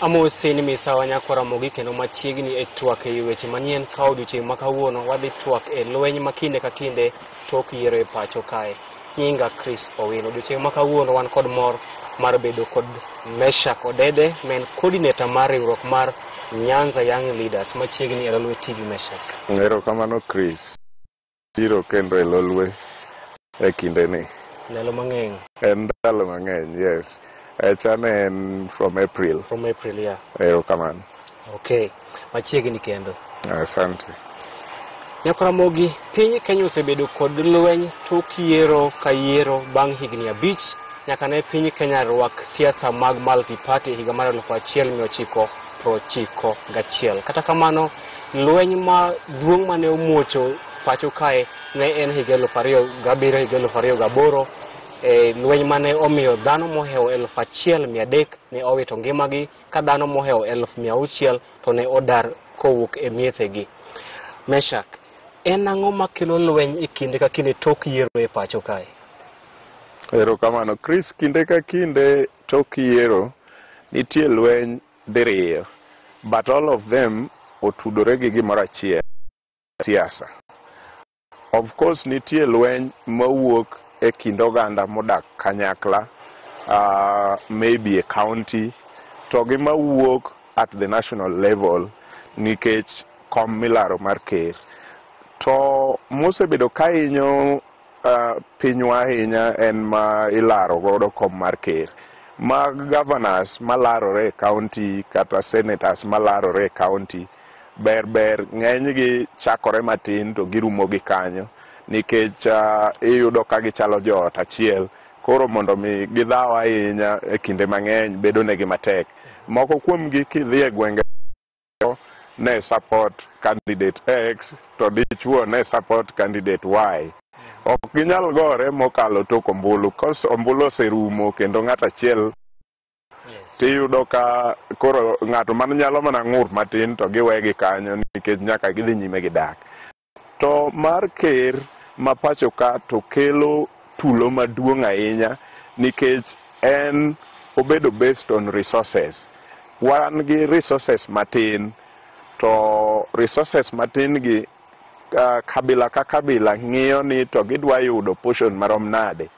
Amosi ni misawa nyakwara Ramogi kendo machiegni e twak e weche manyien ka odiochieng' ma kawuono wadhi twak e lweny ma kinde ka kinde tok yiero e pacho kae. Nyinga Chris Owino. Odiochieng' ma kawuono wan kod mor mar bedo kod Meshak Odede ma en coordinator mar riwruok mar Nyanza Young Leaders machiegni e Lolwe TV. Meshak. Erokamano, Chris. Biro kendo e Lolwe e kindeni. Ndalo mang'eny. En ndalo mang'eny, yes. Echa ne en from April. From April, yeah. Erokamano. Okay, machiegni kendo. Asante. Nyakwara Ramogi, piny Kenya osebedo kod lweny tok yiero ka yiero bang' higni 5 nyaka ne piny Kenya rwak siasa mag multi-party higa mar 1991. Kata kamano, lweny maduong' mane omuocho pacho kae ne en higa 2007, higa 2008, e lweny mane omiyo dhano mohewo 1300 ne owito ngimagi ka dhano mohewo 600,000 to ne odar kowuok e miechegi. Meshak, en ang'o makelo lweny e kinde ka kinde tok yiero e pacho kae? Erokamano. Chris, kinde ka kinde tok yiero nitie lweny diriyo. But all of them otudore gi gimoro achiel, siasa. Of course nitie lweny mawuok e kind oganda modak kanyakla, maybe a county, to gi mawuok at the national level nikech kom milaro mar ker. To mosebedo ka hinyo pinywa ahinya en ma ilaro godo kom mar ker. Mag governors malarore e county kata senators malarore e county, ber ber ng'enygi chakore matin to girumo gi kanyo nikech iyudo ka gichalo joot achiel. Koro mondo mi gidhaw ahinya e kinde mang'eny bedo negi matek. Moko kuomgi kidhi e gwenge ne support candidate X to dichuo ne support candidate Y. Ok ginyal gore mokalo tok ombulu. Kos ombulu oserumo kendo ng'at achiel tiyudo ka koro ng'ato man nyalo mana ng'ur matin to giwegi kanyo nikech nyaka gidhi nyime gi dak. To mar ker ma pacho ka to kelo tulo maduong' ahinya nikech en obedo based on resources. Wan gi resources matin to resources matin gi kabila ka kabila ng'iyo ni to gidwa yudo portion marom nade.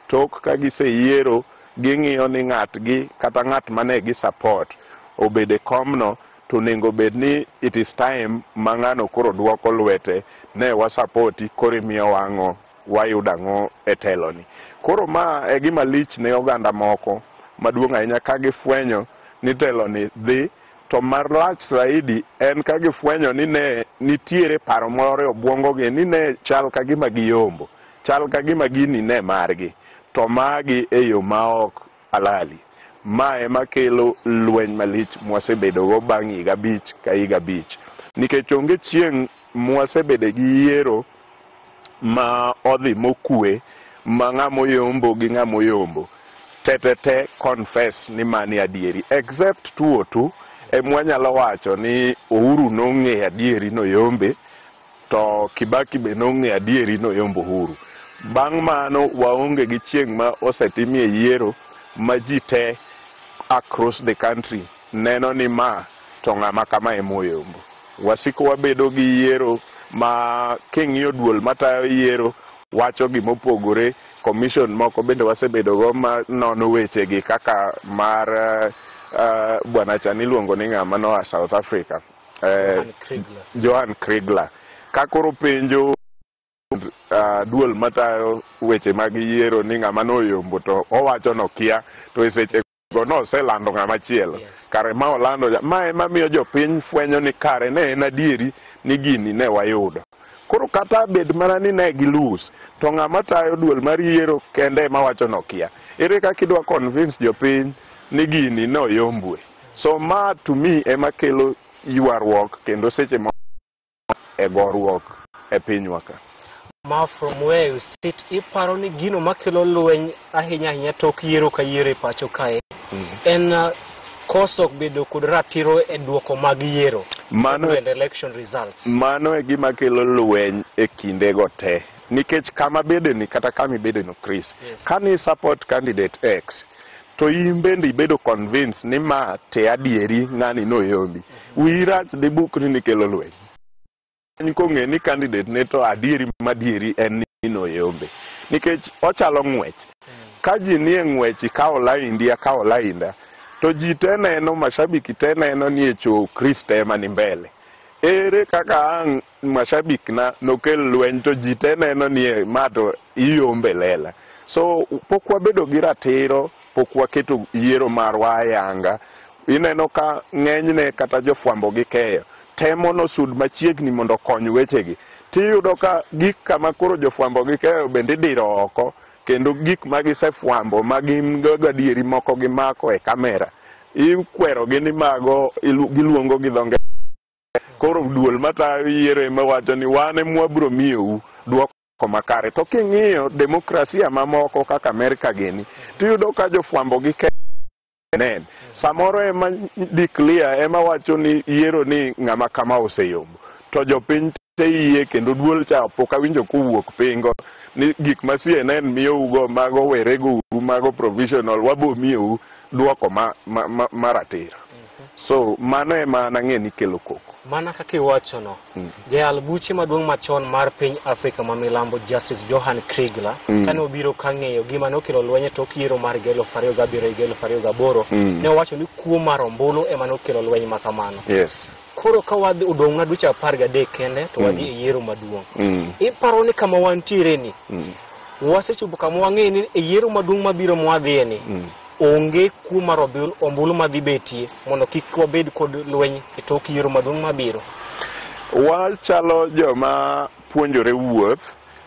Tok ka giseyiero ging'iyo ni ng'atgi kata ng'at mane gi support obed e komno to onego bed ni it is time ma ng'ano koro duoko lwete ne wa support koro imiyowa ang'o, wayudo ang'o e telo ni. Koro ma e gima lich ne oganda moko maduong' ahinya ka gifwenyo ni telo ni dhi to marach zaidi en ka gifwenyo ni ne nitiere paro moro e obwongo gi ni ne chal ka gima giyombo, chal ka gima gini ne margi to magi e yo ma ok alali. Ma ema kelo lweny malich mwasebedogo bang' higa 5 ka higa 5. Nikech onge chieng' mwasebede gi yiero ma odhi mokwe ma ng'ama oyombo gi ng'ama oyombo te confess ni mani adieri. Except tuo tu emwanyalo wacho ni Uhuru nong'eyo adieri noyombe to Kibaki be nong'eyo adieri noyombo Uhuru. Bang' mano waonge gi chieng' ma osetimie yiero ma ji te across the country neno ni ma to ng'ama kama ema oyombo. Wasiko wabedo gi yiero ma king'iyo duol matayo yiero wacho gimopogore. Commission moko bende wasebedo go ma nono wechegi kaka mar bwana cha niluongo ni ng'ama noa South Africa. Johan Kriegler. Johan Kriegler. Ka koro penjo duol matayo weche mag yiero ni ng'ama noyombo to owacho nokia to e seche go noselando ng'ama chielo. Kare ma olando ma ema miyo jopiny fwenyo ni kare ne en adieri ni gini ne wayudo. Koro kata bed mana ni ne gi lose to ng'ama tayo duol mar yiero kende ema wacho nokia. Ere kaka idwa convince jopiny ni gini ne oyombwe? So ma to me ema kelo ywaruok kendo seche moko e goruok e pinywa ka. Ma from where you sit, iparo ni gino makelo lweny ahinya ahinya tok yiero ka yiero e pacho kae en koso bedo kod ratiro e duoko mag yiero. Mano and election results. Mano e gima kelo lweny e kindego te. Nikech kama bedeni kata kama ibedeno, Chris, ka ni support candidate X, To in bende ibedo convinced ni ma te adieri ng'ani noyombi. Wiyi rach dibukri ni kelo lweny. Kong'e ni candidate ne to adieri madieri en ni noyombe. Nikech ochalo ng'wech. Ka ji nie ng'wech ikawo laindi akawo lainda to ji te neno mashabiki te neno ni e cho Chris te ema ni mbele. Ere kaka ang' mashabik na nokel lweny to ji te neno ni e ma to iyombe lela. So pok wabedo gi ratiro, pok waketo yiero marwa ayanga. Ineno ka ng'enyne kata jofwambo gi keyo temo nosud machiegni mondo okony wechegi. Tiyudo ka gik kama koro jofwambo gi keyo bende idiro oko kendo gik ma gisefwambo ma gin go gadieri moko gimako e kamera ikwerogi ni mago giluongo gi dho ngere. Koro duol matayo yiero ema wacho ni wan ema wabiro miyou duoko makare. To king'iyo demokrasia mamoko kaka Amerka gini, tiyudo ka jofwambo gi nen. Samoro ema declare ema wacho ni yiero ni ng'ama kama oseyombo. To jopiny te yie kendo duol cha pok awinjo kowuok pingo ni gik ma CNN miyougo mago werego uru mago provisional wabo miyou duoko ma ratiro. So mano ema an ang'e ni kelo koko. Mana kaka iwachono, jayal buche maduong' machon mar piny Afrika ma milambo Justice Johan Kriegler kane obiro ka ng'eyo gima nokelo lweny e tok yiero mar higa 2007 higa 2008 ne owacho ni kuo mar ombulu ema nokelo lweny ma kamano. Yes. Koro ka wadhi odong'na dweche 13 kende to wadhi e yiero maduong'. Iparo ni kama wantiere ni wasechopo kama wang'eyo ni e yiero maduong' mabiro mwadhiye ni onge kuo mar ombulu madhi betie mondo kik wabed kod lweny e tok yiero maduong' mabiro. Wachalo joma puonjore wuoth,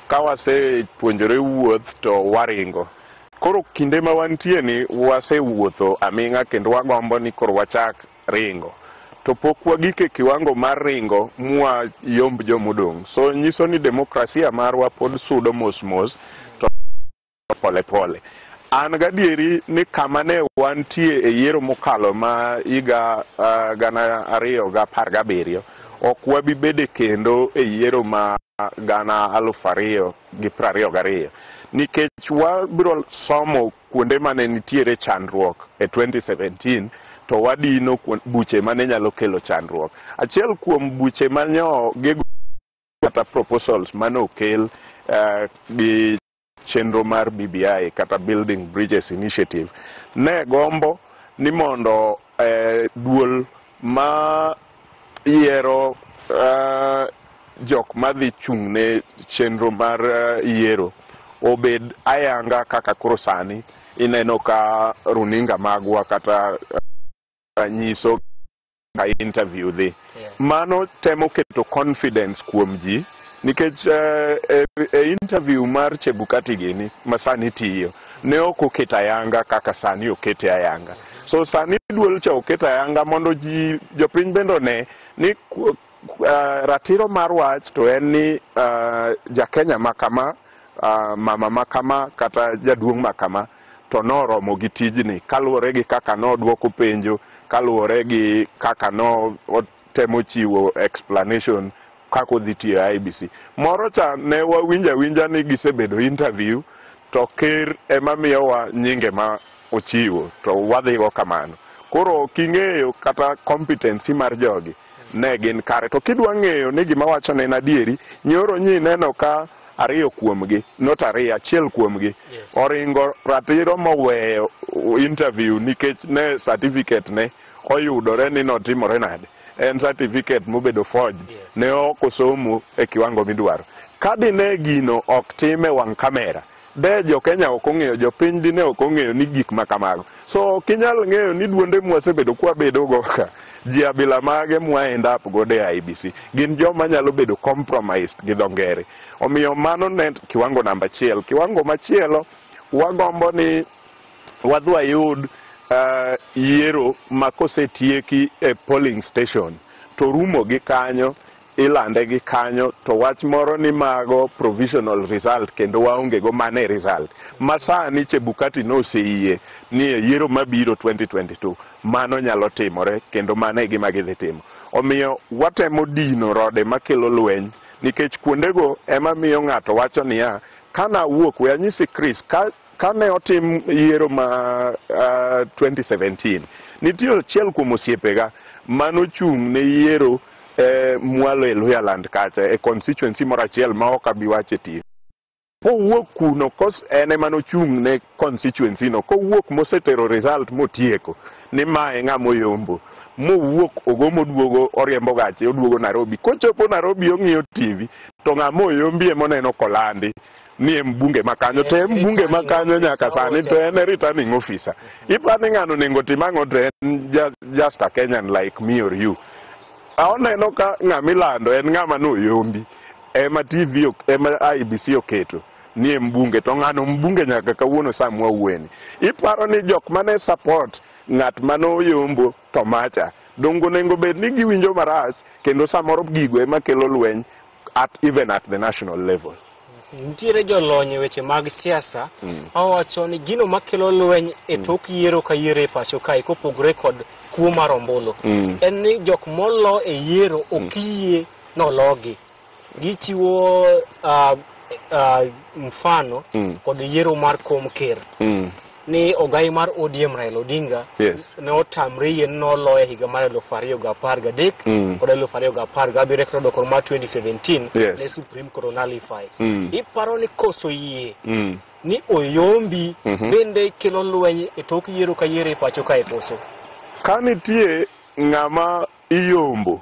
ka wasepuonjore wuoth to waringo. Koro kinde ma wantie ni wasewuotho aming'a kendo wagombo ni koro wachak ringo. To pok wagik e kiwango mar ringo mwa yomb jomodong'. So nyiso ni demokrasia marwa pod sudo mos mos to pole pole. An gadieri ni kama ne wantie e yiero mokalo ma higa 2017 ok wabi bede kendo e yiero ma 2022 nikech wabiro somo kuonde mane nitiere chandruok e 2017 to wadino buche mane nyalo kelo chandruok. Achiel kuom buche manyo gigo kata proposals mane okel gi chenro mar BBI kata Building Bridges Initiative ne gombo ni mondo duol ma yiero jok madhi chung' ne chenro mar yiero obed ayanga kaka koro sani ineno ka runinga magwa kata nyiso ka interview dhi. Yes. Mano temo keto confidence kuom ji nikech e interview mar Chebukati gini ma sani tiyo ne ok oketo ayanga kaka sani okete ayanga. So sani duol cha oketo ayanga mondo ji jopiny bende one ni ratiro mar wach to en ni ja Kenya ma kama, mama ma kama kata jaduong' ma kama to noromo gi tijni kaluwore gi kaka nodwoko penjo, kaluwore gi kaka no otemo chiwo explanation kaka odhi tiyo e IEBC. Moro cha ne wawinjo awinja ni gisebedo interview to ker ema miyowa nyinge ma ochiwo to wadhigo kamano. Koro king'eyo kata competency mar jogi ne gin kare. To kidwa ng'eyo ni gima wacho ne en adieri, nyoro nyi neno ka ariyo kuomgi, not ariyo, achiel kuomgi Yes. oringo ratiro moweyo interview nikech ne certificate ne oyudore ni notimore nade. En certificate mobedo forged. Yes. Ne ok osomo e kiwango midwaro. Ka dine gino ok time wang' kamera, de jo Kenya ok ong'eyo, jopiny dine ok ong'eyo ni gik ma kamago. So ok inyal ng'eyo ni duonde mwasebedo kwabedo go ka, ji abila mage mwa end up godo e IEBC gin joma nyalo bedo compromised gi dho ngere. Omiyo mano ne kiwango namba achiel. Kiwango machielo, wagombo ni wadhi wayud yiero ma kosetieki e polling station to rumo gi kanyo, ilande gi kanyo to wach moro ni mago provisional result kendo waonge go mane result. Ma sani Chebukati noseyie ni e yiero mabiro 2022 mano nyalo timore kendo mano e gima gidhi timo. Omiyo watemo dino rode makelo lweny nikech kuondego ema miyo ng'ato wacho niya, kana awuok we anyisi Chris ka Kane otim yiero ma 2017, nitie achiel kuom osiepega manochung' ne yiero mwalo e Luhyaland kacha e constituency moro achiel ma ok abi wacho e TV. Kowuok kuno kos en ema nochung' ne constituency no, kowuok mosetero result motieko ni mae ng'ama oyombo, mowuok ogo moduogo oriembo gache oduogo Nairobi. Kochopo Nairobi ong'iyo TV to ng'ama oyombi emoneno kolandi ni en mbunge ma kanyo, to en mbunge ma kanyo nyaka sani to en e returning officer. Iparo ni ng'ano onego tim ang'o to en just a Kenyan like me or you. Oneno ka ng'ama ilando en ng'ama noyombi ema TV ema IEBC oketo ni en mbunge, to ng'ano mbunge nyaka kawuono sama wawuoyeni. Iparo ni jok mane support ng'at mane oyombo to macha dongo onego bed ni giwinjo marach, kendo samoro gigo ema kelo lweny at even at the national level. Nitiere jolony e weche mag siasa mawacho ni gino makelo lweny e tok yiero ka yiero e pacho kae kopogore kod kuo mar ombulu en ni jok molo e yiero ok yie nologi. Gichiwo mfano kod yiero mar kom ker ni ogai mar ODM Raila Odinga ne otamre yie ni noloye higa mar 2013 kod 2017 kod dwoko mar 2017 ne Supreme Court nullify. Iparo ni koso yie ni oyombi bende kelo lweny e tok yiero ka yiero e pacho kae koso? Ka nitie ng'ama iyombo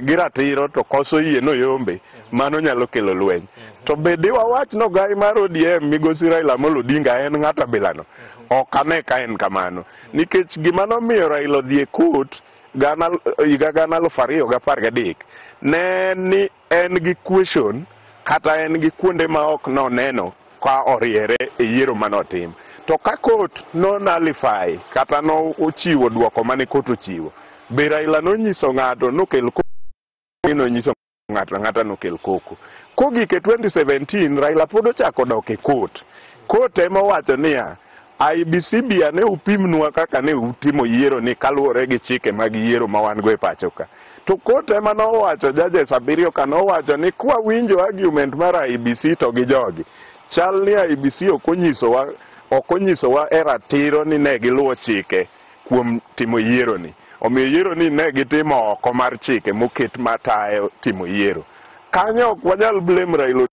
gi ratiro to koso yie noyombe, mano nyalo kelo lweny. To be diwawach no gai mar ODM migosi Raila Amolo Odinga en ng'at abilano? Ok ane ka en kamano. Nikech gima nomiyo Raila odhi e court higa 2013 ne ni en gi question kata en gi kuonde ma ok noneno ka oriere e yiero manotim. To ka court no nullify kata no ochiwo duoko mane court ochiwo, be Raila nonyiso ng'ato nokel koko, nonyiso ng'ato ang'ata nokel koko. Kogik e 2017 Raila pod ochako dok e court. Court ema owacho niya, IEBC bi ane upimnwa kaka ne utimo yiero ni kaluwore gi chike mag yiero ma wan go e pacho ka. To court ema nowacho, judges abiriyo ka nowacho ni kwawinjo argument mar IEBC to gi jogi, chal ni IEBC ok onyisowa e ratiro ni ne giluwo chike kuom timo yiero ni. Omiyo yiero ni ne gitimo oko mar chike moket matayo timo yiero. Kanyo ok wanyal blame Raila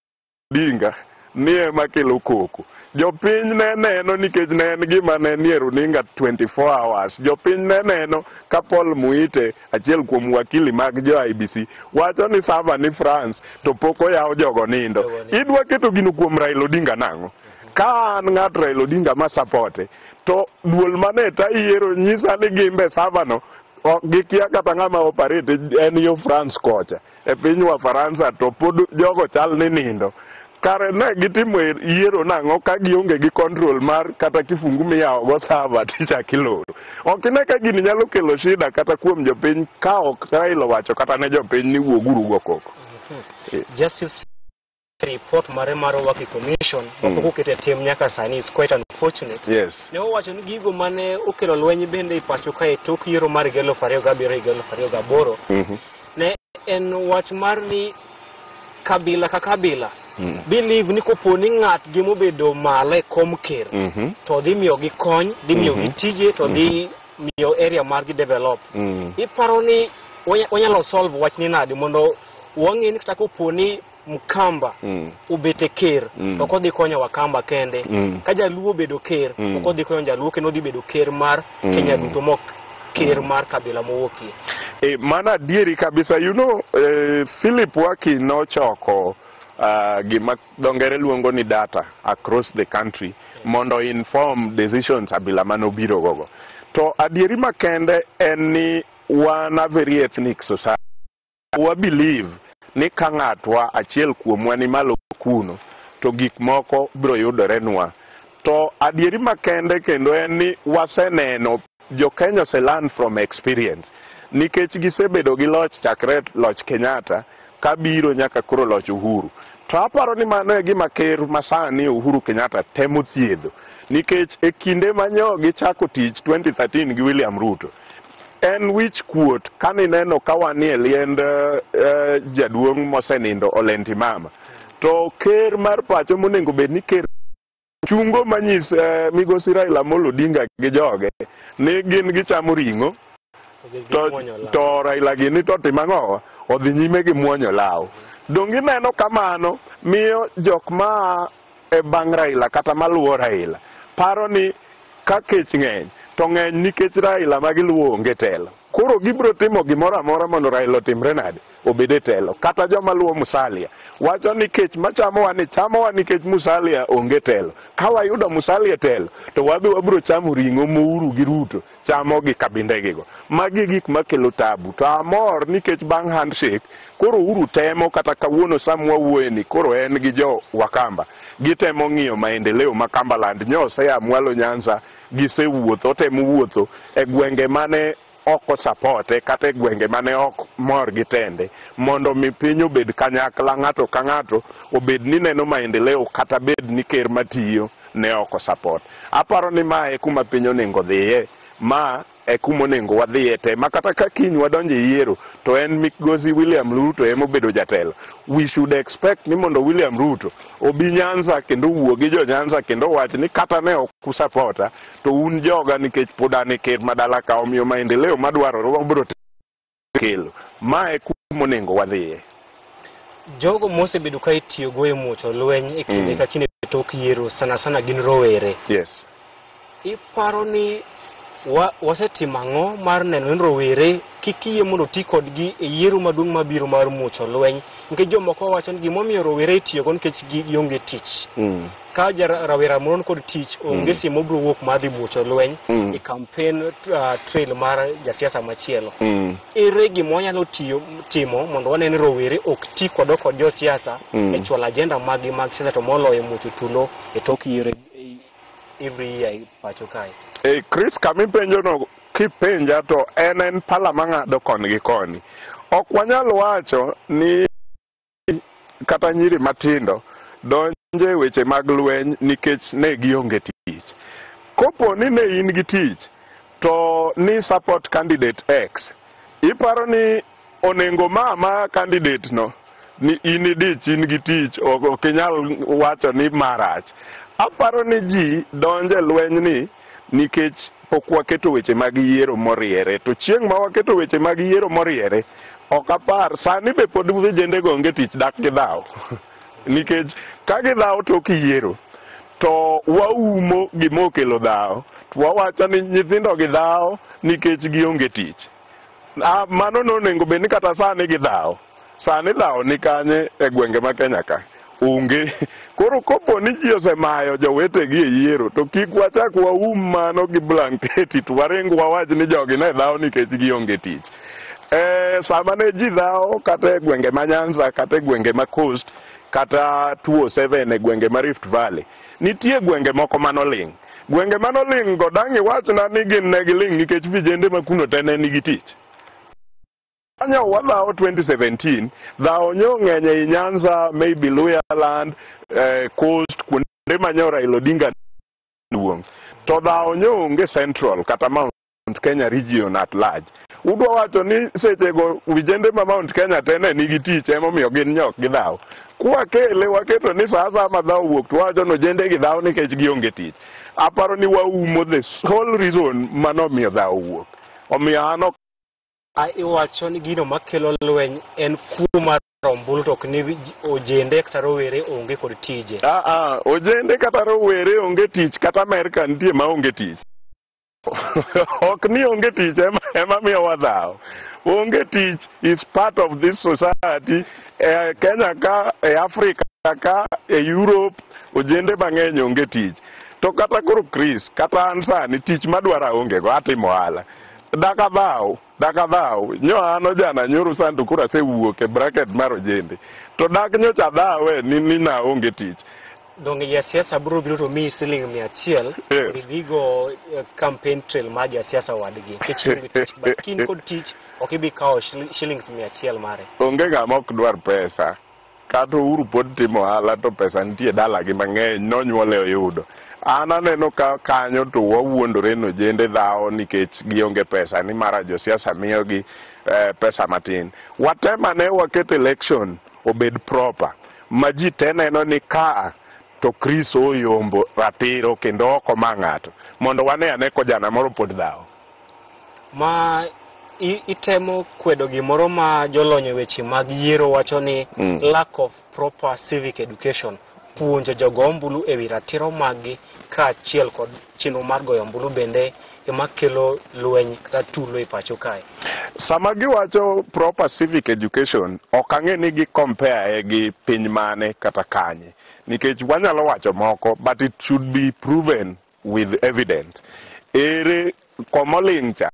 Odinga ni ema kelo koko. Jopiny ne neno nikech ne en gima ne nie runinga 24 hours. Jopiny ne neno ka Paul Muite, achiel kuom wakili mag jo IEBC, wacho ni server ni France to pok oyaw jogo nindo. Idwa keto gino kuom Raila Odinga nang'o? Ka an ng'at Raila Odinga ma supporte, to duol mane ta yiero nyisa ni gimbe server no ok gikia kata ng'ama operate en yo France kocha e piny wa Faransa to pod jogo chal ni nindo. Kare ne gitimo yiero nang'o ka gionge gi control mar kata kifungu miyawo go server tichak iloro. Ok ine ka gini nyalo kelo shida kata kuom jopiny ka ok Raila owacho kata ne jopiny ni wuoguru go koko. Justice report mare mar Waki Commission mapok oket e tim nyaka sani is quite unfortunate. Ne owacho ni gigo mane okelo lweny bende e pacho kae tok yiero mar higa 2007 higa 2008 ne en wach mar ni kabila ka kabila believe ni kopo ni ng'atgi mobedo malo e kom ker to dhi miyogi kony, dhi miyogi tije, to dhi miyo area margi develop. Iparo ni wanyalo solve wachni nade mondo wang'e ni kata kopo ni Mkamba obet e ker to ok odhi konyo Wakamba kende. Ka Jaluo obedo ker ok odhi konyo Jaluo kendo odhi bedo ker mar Kenya duto mok ker mar kabila mowuokie. Mano adieri kabisa. Philip Waki nochoko gima dho ngere luongo ni data across the country mondo inform decisions abila manobiro gogo. To adieri makende en ni wan a very ethnic society. Wa believe ni ka ng'atwa achiel kuomwa ni malo kuno to gik moko biro yudore nwa. To adieri makende kendo en ni waseneno jo Kenya ose learn from experience nikech gisebedo gi loch chakre loch Kenyatta kabiro nyaka koro loch Uhuru. To aparo ni mano e gima ker masani Uhuru Kenyatta temo thiedho nikech e kinde manyo gichako tich 2013 gi William Ruto en wich kuot kanineno ka wanie liend jaduong' mosenindo Ole Ntimama to ker mar pacho monego bed ni ker Chungo manyis migosi Raila Amolo Odinga gi joge ni gin gichamo ring'o to Raila gini to timo ang'o? Odhi nyime gi muonyo law. Donge ineno kamano miyo jok ma e bang' Raila kata maluwo Raila paro ni ka kech ng'eny to ng'eny nikech Raila ma giluwo onge telo. Koro gibiro timo gimoro amora mondo Raila otimre nade? Obed e telo. Kata joma luwo Musalia wacho ni kech machamowa ni chamowa nikech Musalia onge telo. Ka wayudo Musalia e telo to wabe wabiro chamo ring'o mouru gi Ruto chamo gi kabindegigo. Magi gik makelo tabu. To amor nikech bang' handshake koro Uhuru temo kata kawuono sama wawuoye ni koro en gi jo Wakamba. Gitemo ng'iyo maendeleo ma Kambaland. Nyosea mwalo Nyanza gisewuotho, otemo wuotho e gwenge mane ok osapote kata e gwenge mane ok mor gi tende mondo mi piny obed kanyakla, ng'ato ka ng'ato obed ni neno maendeleo kata bed ni ker matiyo ne ok osapot. Aparo ni ma e kuma piny onego dhiye, ma e kuma onego wadhiye te ma kata ka kiny wadonjo e yiero to en migosi William Ruto ema obedo jatelo. We should expect ni mondo William Ruto obi Nyanza kendo owuo gi jo Nyanza kendo owach ni kata ne ok usapota to un joga nikech pod an e ker madala ka, omiyo maendeleo madwarore wabiro kelo. Ma e kuma onego wadhiye. Jogo mosebedo ka itiyogo e muocho lweny e kinde ka kinde tok yiero sana sana gin rowere. Yes. Iparo ni wasetimo ang'o mar neno ni rowere kik yie mondo ti kodgi e yiero maduong' mabiro mar muocho lweny, nikech jomoko wacho ni gimomiyo rowere itiyogo nikech gionge tich. Ka rawera moro nikod tich onge simo obiro wuok mar dhi muocho lweny e campaign trail mar jasiasa machielo. Ere gima wanyalo timo mondo wane ni rowere ok ti kodwa kod josiasa e chwalo agenda maggi mag siasa to moloyo muocho tulo e tok yiero every year e pacho kae? Chris, kama ipenjo no kipenja to en pala mang'ado koni gi koni. Ok wanyal wacho ni kata nyiri matindo donje weche mag lweny nikech ne gionge tich. Kopo ni ne in gi tich to ni support candidate X, iparo ni onego ma candidate no ni in idich in gi tich ok inyal wacho ni marach. Aparo ni ji donje lweny ni nikech pok waketo weche mag yiero moriere, to chieng' ma waketo weche mag yiero moriere ok apar sani be pod vijende go onge tich dak gidhaw nikech ka gidhaw tok yiero to waumo gima okelo dhaw to wawacho ni nyithindo gidhaw nikech gionge tich. Mano nonego bed ni kata sani gidhaw. Sani dhaw ni kanye e gwenge ma Kenya ka? Onge. Koro kopo ni ji osemayo jowetegi e yiero to kik wachak waum mano gi blanketi to waring wawach ni jogi ne dhaw nikech gionge tich. Sama ne ji dhaw kata e gwenge ma Nyanza kata e gwenge ma Coast kata 207 e gwenge ma Rift Valley, nitie gwenge moko manoling'. Gwenge manoling' go dang' iwachna ni gin ne giling' nikech vijende ma kuno te ne nigi tich. Kanyo wadhawo 2017, dhawo nyo ng'eny ei Nyanza, maybe Luhyaland, Coast, kuonde ma nyo Raila Odinga duong'. To dhawo nyo onge Central kata Mount Kenya region at large. Udwa wacho ni sechego vijende ma Mount Kenya te ne nigi tich emomiyo gin nyok gidhaw. Kwakele waketo ni sa asaya ma dhawo wuok to wawacho ni ojende gi dhawo nikech gionge tich. Aparo ni waumo the whole reason manomiyo dhawo wuok. Omiyo an ok Iwacho ni gino makelo lweny en kuo mar ombulu to ok ni ojende kata rowere onge kod tije. Ojende kata rowere onge tich, kata Amerka nitie maonge tich. Ok ni onge tich ema miyo wadhaw. Onge tich is part of this society. E Kenya ka, e Africa ka, e Europe, ojende mang'eny onge tich. To kata koro Chris, kata an sani tich madwaro aonge go, atimo ohala. Dak adhaw, dak adhaw. Nyo an ojana nyoro sani to koro asewuok e bracket mar ojende. To dak nyocha adhawe ni naonge tich. Donge jasiasa biro biro to miyi siling 100 idhigo campaign trail mar jasiasa wadgi nikech ionge tich, but kin kod tich ok ibi kawo shillings 100 mare. Onge ng'ama ok dwar pesa. Kata Uhuru pod timo ohala to pesa nitie dalagi mang'eny nonyuole oyudo. An aneno ka kanyo to wawuondore ni ojende dhawo nikech gionge pesa ni mara josiasa miyogi pesa matin. Watem ane waket election obed proper ma ji te neno ni kaa To Chris oyombo ratiro kendo ok oma ng'ato mondo wane ane kojana moro pod dhawo. Ma itemo kwedo gimoro ma jolony e weche mag yiero wacho ni lack of proper civic education, puonjo jogo ombulu e wi ratiro maggi kaachiel kod chenro mar goyo ombulu bende ema kelo lweny kata tulo e pacho kae. Sama giwacho proper civic education, ok ang'e ni gi compare gi piny mane kata kanye, nikech wanyalo wacho moko, but it should be proven with evidence. Ere komoling' cha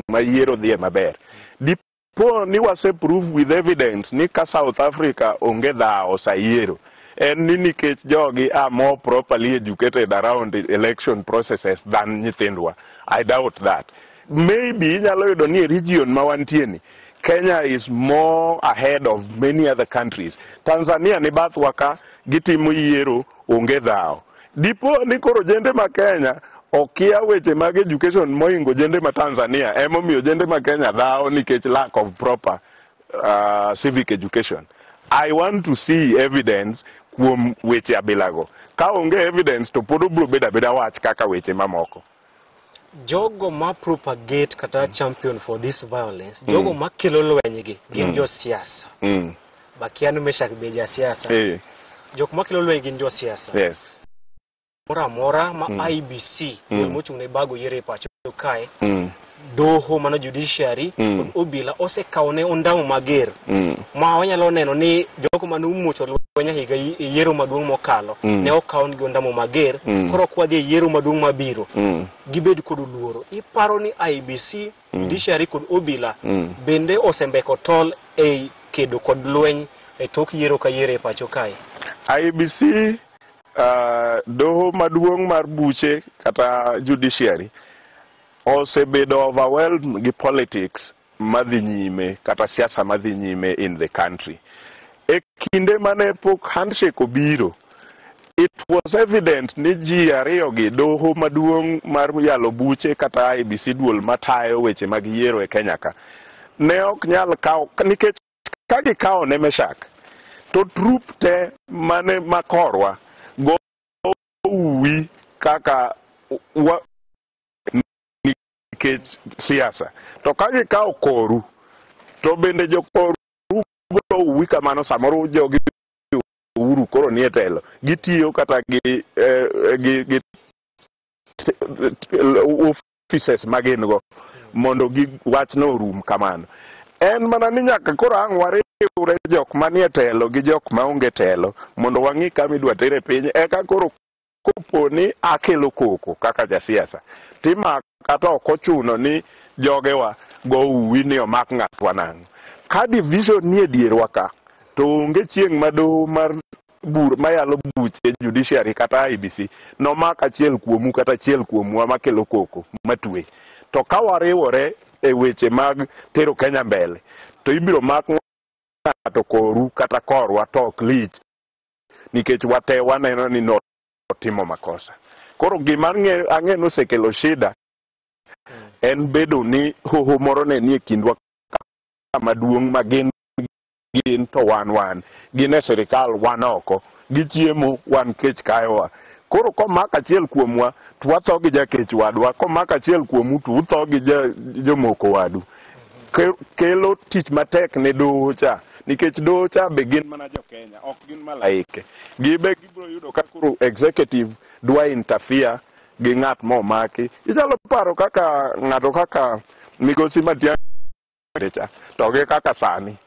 ma yiero dhie maber? Dipo ni wase prove with evidence ni ka South Africa onge dhawo sa yiero, en ni nikech jogi are more properly educated around the election processes than nyithindwa? I doubt that. Maybe inyalo yudo ni e region ma wantie ni, Kenya is more ahead of many other countries. Tanzania ni bathwa ka, gitimo yiero, onge dhawo. Dipo ni koro jende ma Kenya okia weche mag education mohingo jende ma Tanzania, emomiyo jende ma Kenya dhawo nikech lack of proper civic education. I want to see evidence kuom weche abilago. Ka onge evidence, to pod obiro bedo abeda wach kaka weche mamoko. Jogo ma propagate kata champion for this violence, jogo makelo lweny gi gin josiasa. Bakia ni Meshak be jasiasa. Jok makelo lweny gin josiasa. Moro amora ma IEBC, duol mochung' ne bago yiero e pacho kae, doho mano judiciary kod obila osekawo ne ondamo mager ma wanyalo neno ni jogo mane omuocho lweny e higa e yiero maduong' mokalo ne okaw gi ondamo mager. Koro ok wadhi e yiero maduong' mabiro, gibed kod luoro. Iparo ni IEBC, judiciary kod obila bende osembeko tol e kedo kod lweny e tok yiero ka yiero e pacho kae? IEBC, doho maduong' mar buche kata judiciary osebedo overwhelmed gi politics madhi nyime kata siasa madhi nyime in the country. E kinde mane pok handshake obiro, it was evident ni ji ariyo gi, doho maduong' mar yalo buche kata IEBC, duol matayo weche mag yiero e Kenya ka, ne ok nyal kawo, nikech ka gikawo ne Meshak to troop te mane makorwa go uwi kaka wa, nikech siasa. To ka gikawo koru to bende jokoru go uwi kamano. Samoro jogi Uhuru koro nie telo, gitiyo kata gi offices magin go mondo gi wachno orum kamano. En mana ni nyaka koro ang' wariwre, jok manie telo gi jok maonge telo, mondo wang'i kama idwa tere piny. Eka koro kopo ni akelo koko kaka jasiasa timaka, to ok ochuno ni jogewa go uwi ni omak ng'atwa nang'o. Ka division nie dierwa ka, to onge chieng' ma doho mar bur mayalo buche, judiciary kata IEBC, nomak achiel kuomu kata achiel kuomwa makelo koko matwe. To ka wariwore e weche mag tero Kenya mbele, to ibiro mak ng'ato koru kata korwa to ok lich, nikech wate waneno ni notimo makosa. Koro gima ang'e nosekelo shida en bedo ni hoho moro ne nie kindwa maduong' ma gin gin to wan gin e sirikal, wan oko, gichiemo, wan kech kayowa. Koro komak achiel kuomwa to watho gi jakech wadwa, komak achiel kuomu to utho gi jomoko wadu. Kelo tich matek ne doho cha, nikech doho cha be gin mana jo Kenya, ok gin malaike. Gibe gibiro yudo ka koro executive dwa interfere gi ng'at momaki. Inyalo paro kaka ng'ato kaka migosi Matiang'i cha to gi kaka sani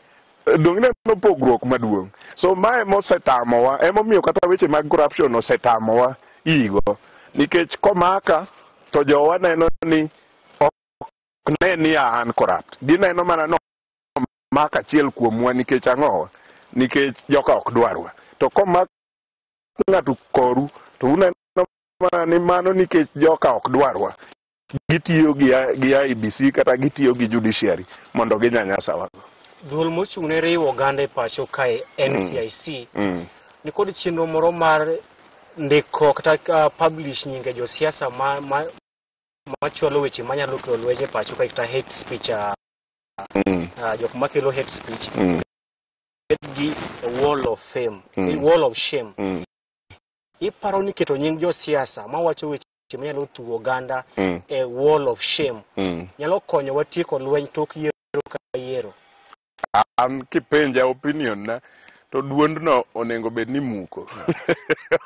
dong' ineno pogruok maduong'. So mae mosetamowa, emomiyo kata weche mag corruption osetamowa igo, nikech komaka to jowa neno ni ok ne ni an corrupt, gineno mana no mak achiel kuomwa. Nikech ang'owa? Nikech joka ok dwarwa. To komak ng'ato koru to uneno mana ni mano nikech joka ok dwarwa, gitiyo gi IEBC kata gitiyo gi judiciary mondo ginyanyasawa. Duol mochung' ne riwo oganda e pacho kae, NCIC, nikod chenro moro mar ndiko kata publish nyinge josiasa ma machwalo weche manyalo kelo lweny e pacho kae kata hate speech, jok makelo hate speech gi a wall of fame, a wall of shame. Iparo ni keto nying josiasa mawacho weche manyalo thuo oganda e wall of shame nyalo konyowa tieko lweny tok yiero ka yiero? An kipenja opinion na, to duondno onego bed ni muko.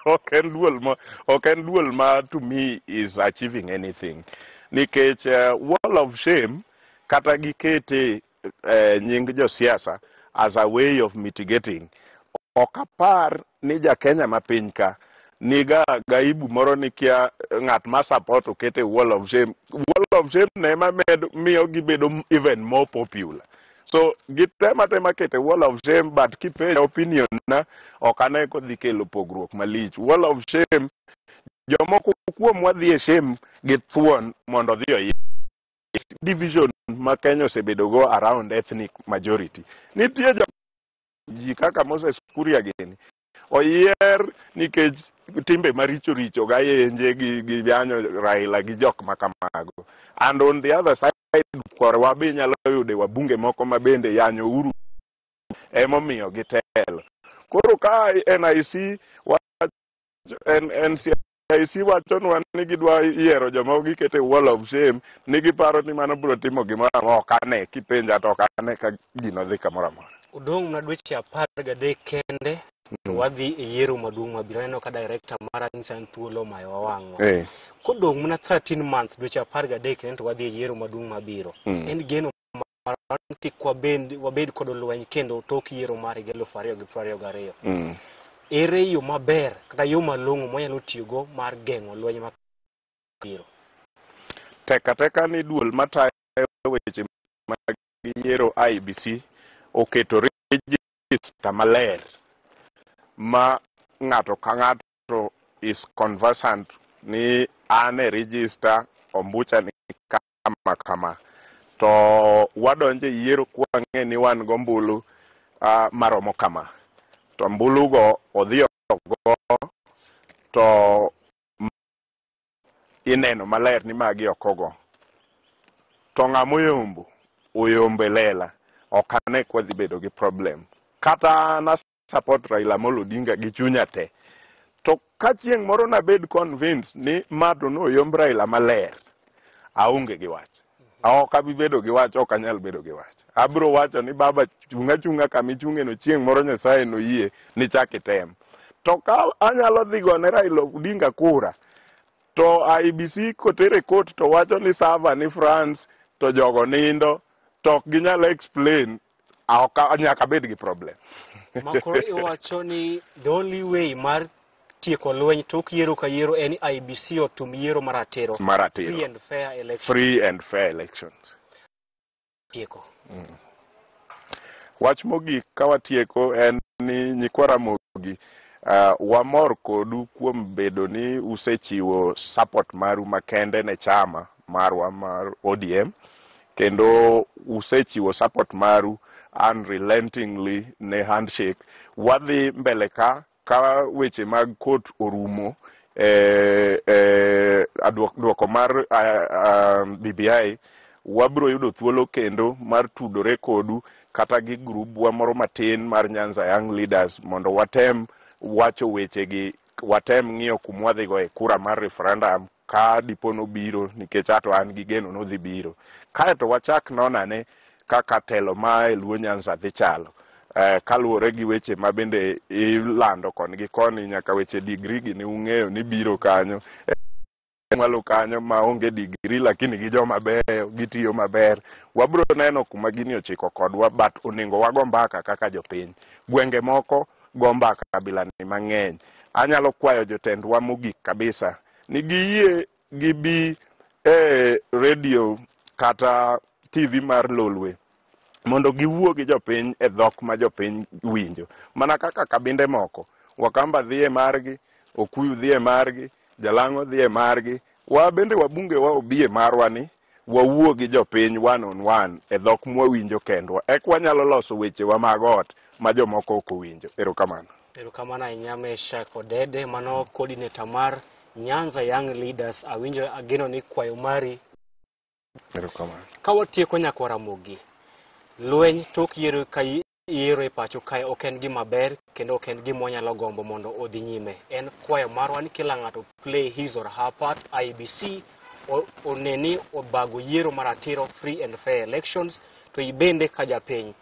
Ok en duol ma to me is achieving anything. Nikech wall of shame kata gikete nying josiasa as a way of mitigating. Ok apar ni ja Kenya ma piny ka niga gaibu moro ni kia ng'at ma support okete wall of shame. Wall of shame ne ema miyo gibedo even more popular. So gitema tema kete wall of shame, but kipenja opinion na, ok ane kodhi kelo pogruok malich. Wall of shame, jomoko kuomwa dhi e shame gi thuon mondo odhi oyi division ma Kenya osebedo go around ethnic majority. Nitie jo ji kaka Moses Kuria gini oyier nikech timbe maricho richo gayenje gi yanyo Raila gi jok ma kamago. And on the other side, korwa be inyalo yude wabunge moko ma bende yanyo Uhuru emomiyo gitelo. Koro ka NIC NCIC wachonwa ni gidwa yiero joma giketo e wall of shame, ni giparo ni mano biro timo gimoro amora, ok ane. Kipenja to ok ane ka gino dhi kamoro amora. Odong' mana dweche 13 kende to wadhi e yiero maduong' mabiro. Aneno ka director mara nyisa ni thuolo omayowa wang'wa. Kodong' mana 13 months, dweche 13 kende to wadhi e yiero maduong' mabiro. En geno marwa ni kik wabed kod lweny kendo tok yiero mar higa 2022. Ere yo maber kata yo malong'o mwanyalo tiyogo mar geng'o lweny mabiro? Tek ateka ni duol matayo weche mag yiero IEBC oketo register maler ma ng'ato ka ng'ato is conversant ni an e register ombucha ni kama kama, to wadonjo e yiero kwang'e ni wan gombulu maromo kama, to ombulu go odhi ogo to ineno maler ni magi ok ogo, to ng'ama oyombo oyombo e lela. Ok ane kwadhi bedo gi problem. Kata an support Raila Amolo Odinga gi chunya te, to ka chieng' moro nabed convinced ni ma to noyomb Raila maler, aonge gi wach, ok abi bedo gi wach, ok anyal bedo gi wach. Abiro wacho ni baba chung' achung'a kama ichung'e no, chieng' moro Nyasaye noyie ni chak item. To ka anyalo dhi gone Raila Odinga kura to IEBC kotere court to wacho ni server ni France to jogo nindo to ok ginyal explain, ok nyaka bed gi problem. Makoro iwacho ni the only way mar tieko lweny tok yiero ka yiero en IEBC otum yiero maratiro. Maratiro. Free and fair election. Free and fair elections. Tieko. Wach mogik ka watieko en ni nyikwa Ramogi, wamor kodu kuom bedo ni usechiwo support maru makende ne chama marwa mar ODM, kendo usechiwo support maru unrelentingly ne handshake. Wadhi mbele ka weche mag court orumo, duoko mar BBI, wabiro yudo thuolo kendo mar tudore kodu kata gi grubwa moro matin mar Nyanza Young Leaders mondo watem wacho wechegi, watem ng'iyo kuma wadhigo e kura mar referendum ka dipo nobiro, nikech ato an gi geno nodhi biro. Kaeto wachak nonane kaka telo ma e Luo Nyanza dhi chalo. Kaluwore gi weche ma bende ilando koni gi koni, nyaka weche degree gi ni ung'eyo ni biro kanyo mwalo kanyo ma onge degree lakini gi joma beyo gitiyo maber. Wabiro neno kuma gini ochiko kodwa, but onego wago mbaka kaka jopiny. Gwenge moko go mbaka kabila ni mang'eny. Anyalo kwayo jotendwa mogik kabisa ni giyie gibi e radio kata TV mar Lolwe mondo giwuo gi jopiny e dhok ma jopiny winjo, mana kaka kabinde moko. Wakamba dhi e margi, Okuyu dhi e margi, Jalang'o dhi e margi, wa bende wabunge wa obi e marwa ni wawuo gi jopiny one on one e dhok mwawinjo kendwa, ek wanyalo loso wechewa mag ot ma jomoko ok owinjo. Erokamano. Erokamano ahinya, Meshak Odede, mano coordinator mar Nyanza Young Leaders. Awinjo ageno ni kwayo mari. Erokamano. Ka watieko, nyakwa Ramogi, lweny tok yiero ka Yiero e pacho kae ok en gima ber kendo ok en gima wanyalo gombo mondo odhi nyime. En kwayo marwa ni kila ng'ato play his or her part. IEBC one ni obago yiero maratiro, free and fair elections. To ibende ka japiny,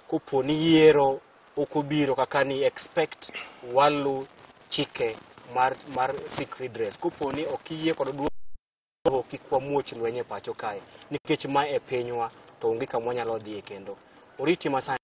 kopo ni yiero ok obiro kaka ni expect, walu chike mar seek redress. Kopo ni ok iyie kod duoko, kik wamuoch lweny e pacho kae, nikech ma e pinywa to onge kama wanyalo dhiye kendo. Oriti masani.